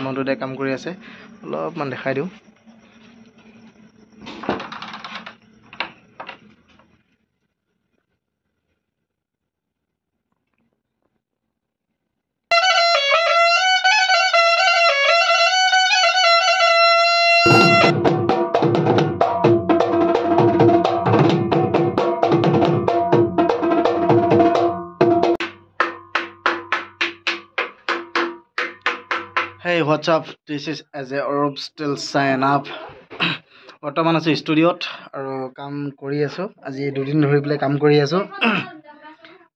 মন্টুদাই কাম কৰি আছে, অলপমান দেখাই দিওঁ। Hey, what's up? This is Ajay Arup still sign up. বৰ্তমান আছোঁ ষ্টুডিঅ'ত আৰু কাম কৰি আছোঁ। আজি দুদিন ধৰি পেলাই কাম কৰি আছোঁ।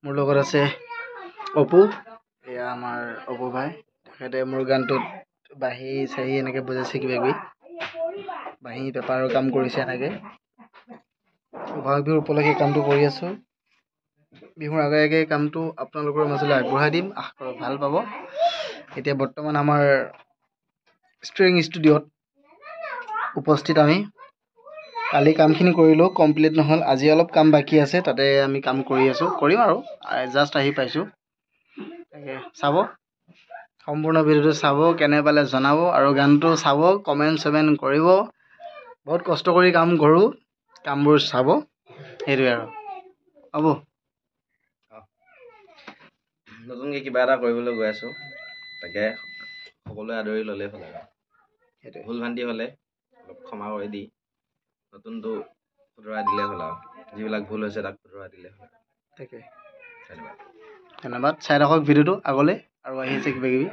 মোৰ লগত আছে অপু, এয়া আমাৰ অপু ভাই। তেখেতে মোৰ গানটোত বাঁহী চাহী এনেকৈ বজাইছে, কিবা কিবি বাঁহী পেপাৰৰ কাম কৰিছে এনেকৈ। বহাগ বিহুৰ উপলক্ষে কামটো কৰি আছোঁ। বিহুৰ আগে আগে কামটো আপোনালোকৰ মাজলৈ আগবঢ়াই দিম, আশা কৰোঁ ভাল পাব। এতিয়া বৰ্তমান আমাৰ ষ্ট্ৰিং ষ্টুডিঅ'ত উপস্থিত আমি। কালি কামখিনি কৰিলোঁ, কমপ্লিট নহ'ল, আজি অলপ কাম বাকী আছে, তাতে আমি কাম কৰি আছোঁ, কৰিম আৰু জাষ্ট আহি পাইছোঁ। তাকে চাব, সম্পূৰ্ণ ভিডিঅ'টো চাব, কেনে পালে জনাব, আৰু গানটো চাব, কমেণ্ট চমেণ্ট কৰিব। বহুত কষ্ট কৰি কাম কৰোঁ, কামবোৰ চাব, সেইটোৱে আৰু। হ'ব, নতুনকৈ কিবা এটা কৰিবলৈ গৈ আছোঁ, তাকে সকলোৱে আদৰি ল'লেই হ'ল আৰু। সেইটোৱে, ভুল ভ্ৰান্তি হ'লে অলপ ক্ষমা কৰি দি নতুনটো শুধৰাই দিলে হ'ল আৰু, যিবিলাক ভুল হৈছে তাক শুধৰাই দিলে হ'ল। তাকে, ধন্যবাদ। ধন্যবাদ। চাই থাকক ভিডিঅ'টো আগলৈ, আৰু আহি আছে কিবা কিবি।